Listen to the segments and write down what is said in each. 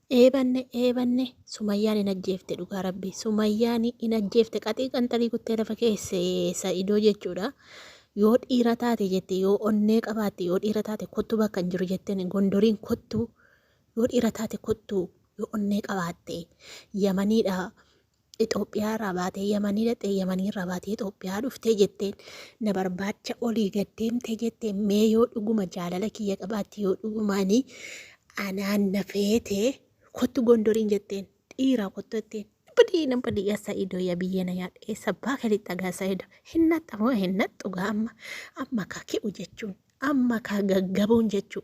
Eebanne eebanne sumayyaan hin ajjeefte dhugaa rabbi sumayyaan hin ajjeefte qaxii qanxalii kuttee lafa keesse sa'idoo jechuudha yoo dhiira taate jette yoo onnee qabaatte yoo dhiira taate kottu bakka hin jiru jetteen gondoriin kottu yoo dhiira taate kottu yoo onnee qabaatte yamaniidha Itoophiyaa irraa baatee Yamanii dhaqxee Yamanii irraa baatee Itoophiyaa dhuftee jetteen na barbaacha olii gad deemtee jetteen mee yoo dhuguma jaalala kiyya qabaatte yoo dhugumaanii anaan na feete kottu gondoriin jetteen dhiiraa kottu jetteen badii nan badii yaa Sa'idoo yaa biyya na nyaadhe eessa baaka lixxa gaa Sa'idoo hin naxxamoo hin naxxu gaa amma amma kaa ki'u jechuun Amma kaa gaggabuun jechuu.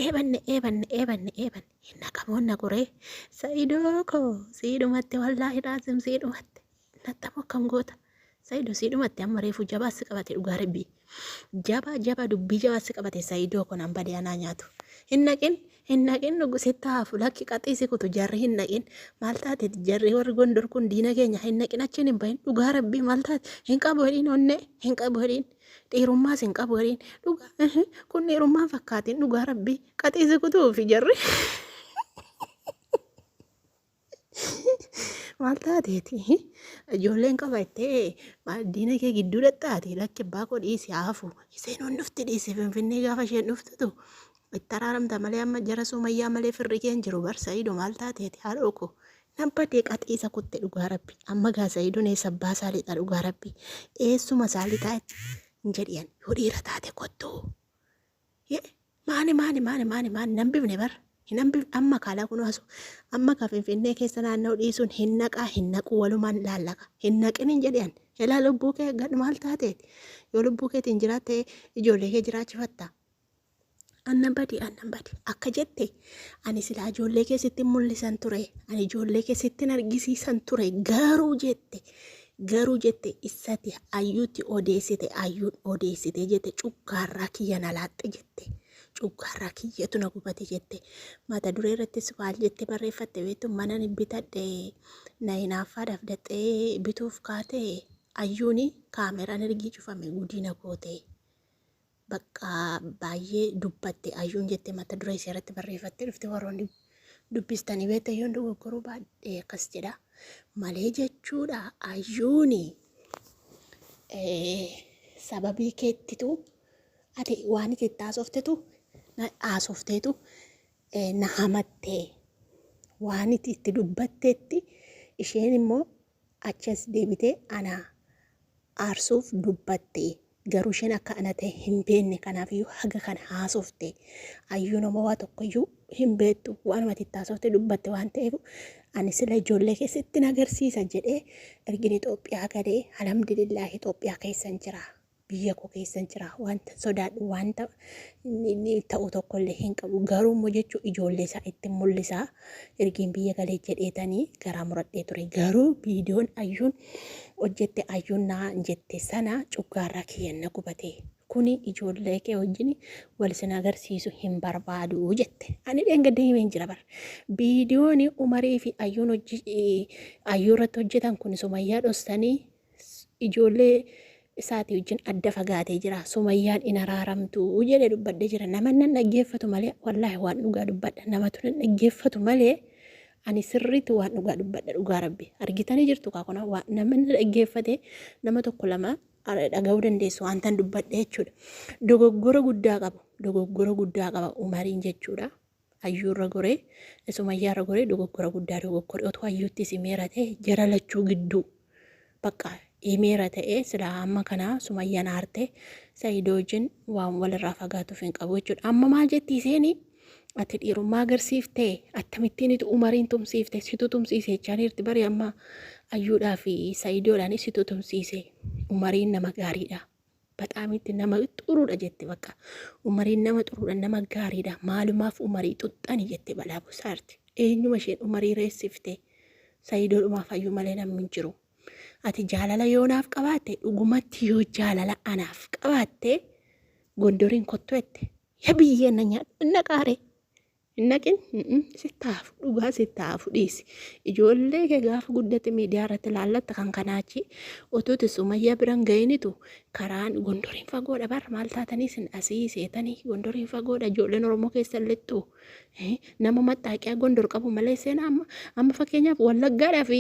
Eebanne eebanne eebanne eebanne. Hin naqamoon naquree. Sa'idoo koo sii dhumatte wallaahi laasim sii dhumatte. Naxxamoo akkam goota. Sa'idoo sii dhumatte amma reefu jabaa si qabate dhugaa rabbii. Jabaa jabaa dubbii jabaa si qabate Sa'idoo kun an badee anaa nyaatu. Hin naqin hin naqin dhugu sitti hafu lakki qaxii si kutu jarri hin naqin. Maal taate jarri warri gondor kun diina keenya hin naqin achiin hin bahin dhugaa rabbii maal taate hin qabu hedhiin onnee hin qabu hedhiin. Dhiirummaas hin qabu jedhiin. Dhugaa kun dhiirummaan fakkaatiin dhugaa rabbii qaxii si kutuufi jarri. Maal taateeti? Ijoolleen qaba jettee maal diina kee gidduu dhadhaati lakki abbaa koo dhiisi haafu. Isheen hin dhufti dhiisi finfinnee gaafa isheen dhuftutu itti araaramta malee amma jara sumayyaa malee firri kee hin jiru bar sa'ido maal taateeti haadhoo koo. Nan badee qaxii isa kutte dhugaa rabbi. Amma gaa Sa'idoon eessa abbaa isaa lixa dhugaa rabbi. Eessuma isaa lixaa hin jedhiyan. Yoo dhiira taate kottu. Ye maani maani maani maani maani nan bifne bar. Hin hambifne amma kaalaa kunoo asu. Amma ka finfinnee keessa naanna'u dhiisuun hin naqaa hin naquu walumaan laallaka. Hin naqin hin jedhiyan. Elaa lubbuu kee eeggadhu maal taateeti. Yoo lubbuu keetiin jiraatte ijoollee kee jiraachifatta. Annan bade annan bade akka jette ani silaa ijoollee kee sitti mul'isan ture ani ijoollee kee sittin argisiisan ture garuu jette garuu jette issati ayyuutti odeessite ayyuun odeessite jette cuggaarraa kiyya na laaxxe jette cuggaarraa kiyyatu na gubate jette mata duree irrattis maal jette barreeffatte beektu mana ni bitadhe na hinaaffaadhaaf daxxee bituuf kaate ayyuuni kaameraan ergii cufame gudii na goote. Bakka baay'ee dubbatte ayyuun jette mata duree ishee irratti barreeffattee dhufte warroonni dubbistanii beektan yoon dogoggoruu baadhee akkas jedha malee jechuudha ayyuuni sababii keettitu ati waan itti haasoftetu na haasofteetu na hamatte waan itti itti dubbatteetti isheen immoo achi as deebitee ana aarsuuf dubbatte. Garuu isheen akka ana ta'e hin beekne kanaafiyyuu haga kana haasofte. Ayyuun homaa waa tokkoyyuu hin beektu waanuma ati itti haasofte dubbatte waan ta'eef ani sila ijoollee keessatti hin agarsiisa jedhee ergin Itoophiyaa galee alhamdulillaahi Itoophiyaa keessan jira. Biyya koo keessan jira wanta sodaadhu wanta inni ta'u tokkollee hin qabu garuu immoo jechuu ijoollee isaa itti mul'isaa ergiin biyya galee jedheetanii garaa muradhee ture garuu viidiyoon ayyuun hojjette ayyuun naa jette sana cuggaarraa kiyyan na gubate kuni ijoollee kee wajjin wal isin agarsiisu hin barbaadu jette ani dheengadda himeen jira bar viidiyoon umarii fi ayyuun hojii ayyuu irratti hojjetan kun sumayyaa dhostanii ijoollee isaatii wajjin adda fagaatee jira. Sumayyaan in araaramtu jedhee dubbadhee jira. Nama nan dhaggeeffatu malee wallaahi waan dhugaa dubbadha. Namatu nan dhaggeeffatu malee ani sirriitti waan dhugaa dubbadha dhugaa rabbi. Argitanii jirtu kaa kuna waan nama na dhaggeeffate nama tokko lama dhaga'uu dandeessu waan tan dubbadhe jechuudha. Dogoggora guddaa qabu. Dogoggora guddaa qaba umariin jechuudha. Ayyuu irra goree sumayyaa irra goree dogoggora guddaa dogoggore otoo ayyuuttis himeera ta'e jara lachuu gidduu bakka himeera ta'e silaa amma kana sumayyaan aarte sa'idoo wajjin waan walirraa fagaatuuf hin qabu jechuudha. Amma maal jetti isheen ati dhiirummaa agarsiifte akkamittiin itu umariin tumsiifte situ tumsiise jechaa jirti bari amma ayyuudhaa fi sa'idoodhaan situ tumsiise umariin nama gaariidha. Baxaamitti nama xuruudha jette bakka. Umariin nama xuruudha nama gaariidha. Maalumaaf umarii xuxxani jette balaa busaarti. Eenyuma isheen umarii reessifte. Sayidoodhumaaf hayyuu malee namni hin jiru. Ati jaalala yoo naaf qabaatte dhugumatti yoo jaalala anaaf qabaatte gondoriin kottu jette. Ya biyyeen na nyaadhu na qaare. Hin naqin sitti haa hafu dhugaa sitti haa hafu dhiisi. Ijoollee kee gaafa guddate miidiyaa irratti laallatta kan kanaa achi utuuti Sumayyaa biran ga'initu karaan Gondoriin fagoodha bar maal taatanii isin asii seetanii Gondoriin fagoodha ijoolleen Oromoo keessa lixxu nama maxxaaqiyaa Gondor qabu malee seenaa amma amma fakkeenyaaf Wallaggaadhaa fi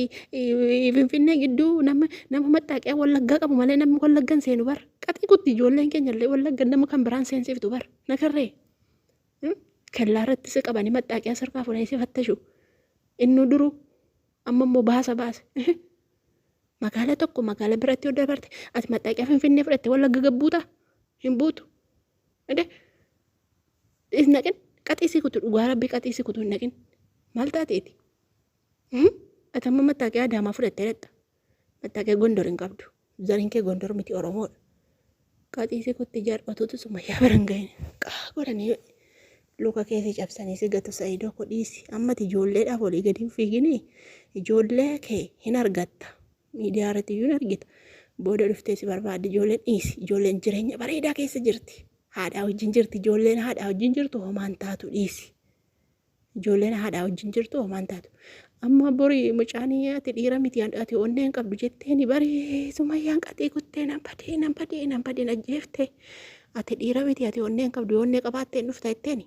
Finfinnee gidduu nama nama maxxaaqiyaa Wallaggaa qabu malee namni Wallaggan seenu bar qaxii kutti ijoolleen keenya illee Wallaggan nama kan biraan seensiftu bar nakarree. Kellaa irratti si qabanii maxxaaqiyaa sirkaa fuudhanii si fattashu. Innuu duruu amma immoo baasa baase. Magaala tokko magaala biratti yoo dabarte ati maxxaaqiyaa Finfinnee fudhatte Wallagga gabbuuta hin buutu. Ede hin naqin qaxii si kutu dhugaa rabbii qaxii si kutu hin naqin. Maal taateeti? Ati amma maxxaaqiyaa Adaamaa fudhattee dhaqxa. Maxxaaqiyaa Gondor hin qabdu. Zariin kee Gondor miti Oromoodha. Qaxiisi kutti jar otuutu sumayyaa bira hin gahin. Qaa godhanii luka kee si cabsanii si gatu Sa'idoo ko dhiisi. Ammati ijoolleedhaaf olii gadi hin fiiginii. Ijoollee kee hin argatta. Miidiyaa irratti iyyuu hin argita. Booda dhuftee si barbaaddi ijoolleen dhiisi. Ijoolleen jireenya bareedaa keessa jirti. Haadhaa wajjin jirti. Ijoolleen haadhaa wajjin jirtu homaan taatu dhiisi. Ijoolleen haadhaa wajjin jirtu homaan taatu. Amma bori mucaan ati dhiira miti ati onnee hin qabdu jetteeni bari sumayyaan qaxii kuttee nan badee nan badee nan badee na jeefte. Ati dhiira miti ati onnee hin qabdu yoo onnee qabaatte hin dhufta jetteeni.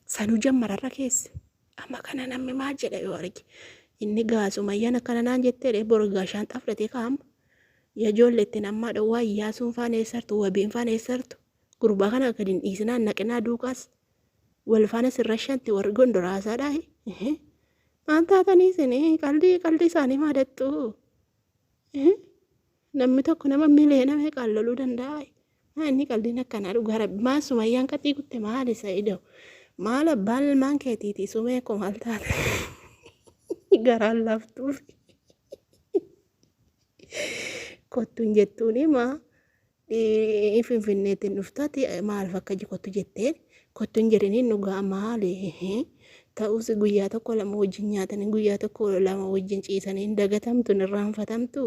Sanuu jammararra keessa. Amma kana namni maal jedha yoo arge. Inni gaa sumayyaan akkana naan jettee bori gaa shaanxaa fudhatee kaa'ama. Yaa ijoollee ittiin ammaa dhowwaa iyyaasuun faan eessartu wabiin faan eessartu. Gurbaa kana gadi hin dhiisinaa naqinaa duukaas. Wal faana sin rashanti warri gondor haasaadhaa. Maal taatanii isin qaldii qaldii isaanii maadattu. Namni tokko nama miliyoona meeqaan loluu danda'a. Maa inni qaldiin akkanaa dhugaa rabbi maal sumayyaan qaxii kutte maali sa'ido maal abbaan ilmaan keetiiti sumee koo maal taate garaan laaftuuf kottuun jettuuni maa Finfinneetti hin dhuftaati maal bakka kottu jetteen kottu hin jedhiniin dhugaa maali ta'us guyyaa tokko lama wajjin nyaatanii guyyaa tokko lama wajjin ciisanii hin dagatamtu hin irraanfatamtu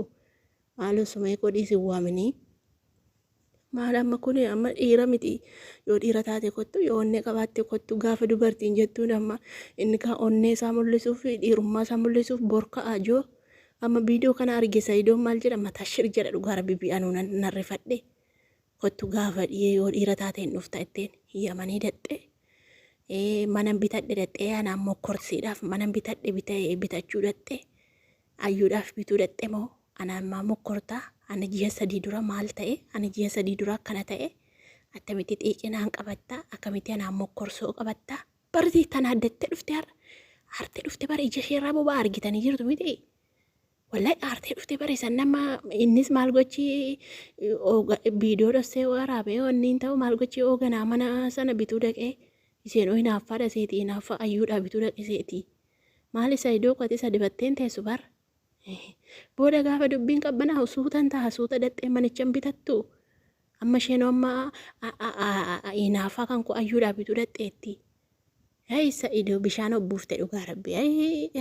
maaloo sumee koo dhiisi hin waaminii maal amma kun amma dhiira miti yoo dhiira taate kottu yoo onnee qabaatte kottu gaafa dubartiin jettuun amma inni kaa onnee isaa mul'isuuf dhiirummaa isaa mul'isuuf borka'a joo Amma video kana arge sayidoon maal jedha mataa shir jedha dhugaa rabbi bi'anuu nan rifadhe kottu gaafa dhiyee yoo dhiira taate hin dhufta itteen yamanii daxxe manan bitadhe daxxee anaan mokkorsiidhaaf manan bitadhe bitachuu daxxe ayyuudhaaf bituu daxxe moo anaan maa mokkortaa ani ji'a sadii dura maal ta'e ani ji'a sadii dura akkana ta'e attamitti xiiqii naan qabatta akkamitti anaan mokkorsoo qabatta Barri tana addatte dhufte har'a. Aartee dhufte bara ija ishee irraa boba'aa argitanii jirtu miti. Wallahi aartee dhufte bara isan nama innis maal gochi viidiyoo dhossee waraabee wanni hin ta'u maal gochi ooganaa mana sana bituu dhaqee isheen hinaaffaadha seeti hinaaffaa ayyuudhaa bituu dhaqe seeti. Maal isa iddoo qote isa dibatteen teessu bara. Booda gaafa dubbiin qabbanaa'u suutan ta'a suuta dhaxxee manicha hin bitattu. Amma isheen amma hinaaffaa kan koo ayyuudhaa bituu dhaxxeetti. Ayi Sa'idoo bishaan obbuufte dhugaa rabbi. Ayi